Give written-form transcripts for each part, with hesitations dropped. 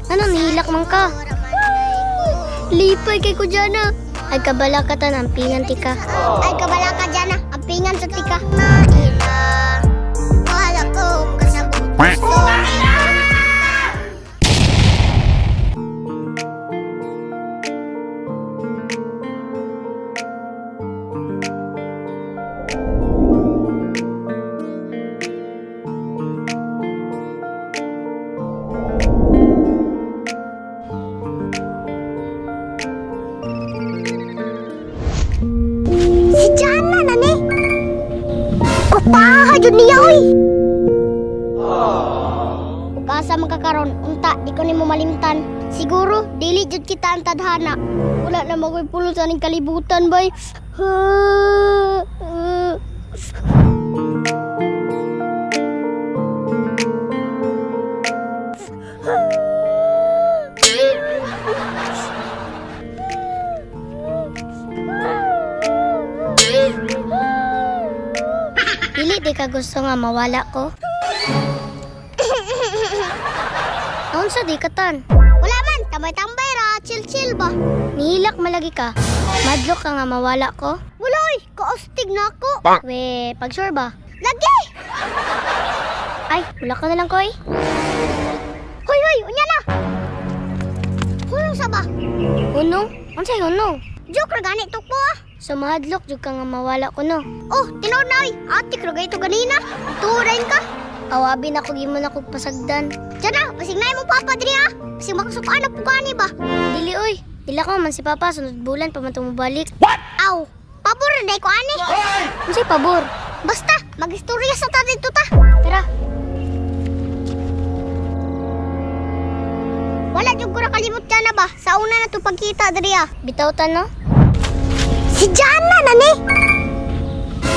Ano, nihilak man ka? Lipay kay ko Jana. Ay kabala ka tan, ampingan tika. Ay kabala ka Jana, ampingan sa tika. Si Jana na ni. Kupaha jud niya oy. Ug asa man ka karon, unta di ko nimo malimtan. Siguro dili jud kita ang tadhana. Wala na makoy pulo sa ning kalibutan bay. Dili di ka gusto nga mawala ko? Naunsa di ka tan? Wala man, tambay-tambay ra, chill-chill ba? Nihilak malagi ka. Madlok ka nga mawala ko? Wala oy, kaostig na ako. We, pag sure ba? Lagi! Ay, wala ka na lang koy. Hoy, hoy, unya na! Hunong sa ba? Hunong? Unsay hunong? Joke ra gani tukpo ah. So mahadlok jud ka nga mawala ko no. Oh, tinuod na oy. Atik ra gayto ganina. Tuurain ka. Awabi na ko gimo na kog pasagdan. Jana, basig na imong papa diri ah. Basig makasukaan na pugani ba? Dili oy. Dila ko man si papa sunod bulan pa man tumubalik. What? Aw, pabor na day ko ani. Unsay pabor? Basta magistorya sa ta dito ta. Tara. Wala jud ko nakalimot Jana ba? Sa una na to pagkita diri ah. Bitaw ta no? Si Jana na ni.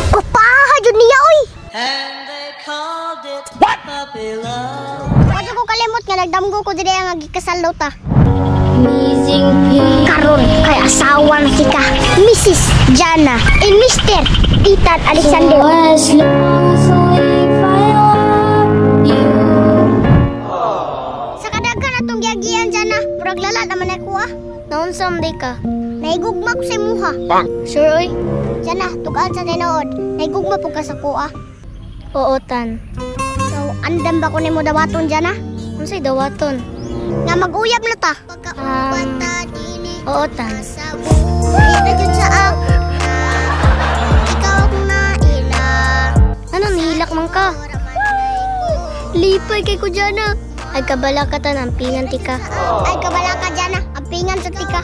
Kupaha jud niya oy. And they called it puppy love. Wa jud ko kalimot nga nagdamgo ko diri nga gikasal daw ta. Amazing peace. Karon kay asawa na si ka, Mrs. Jana and Mr. Ethan Alexander. So as long as I love you. Sa kadaghan atong giagian Jana, murag lala naman ako ah. Naunsa man day ka? Naigugma ko sa imuha. Sure oy? Jana, tugaan sa tinuod. Naigugma pud ka sa kuha. Oo tan. So, andam ba ko nimo dawaton Jana? Unsay dawaton? Nga mag-uyab na ta. Oo tan. Ano, nihilak man ka? Lipay kay ko Jana. Ay kabala ka tan, ampingan tika. Ay kabala ka Jana, ampingan sa tika.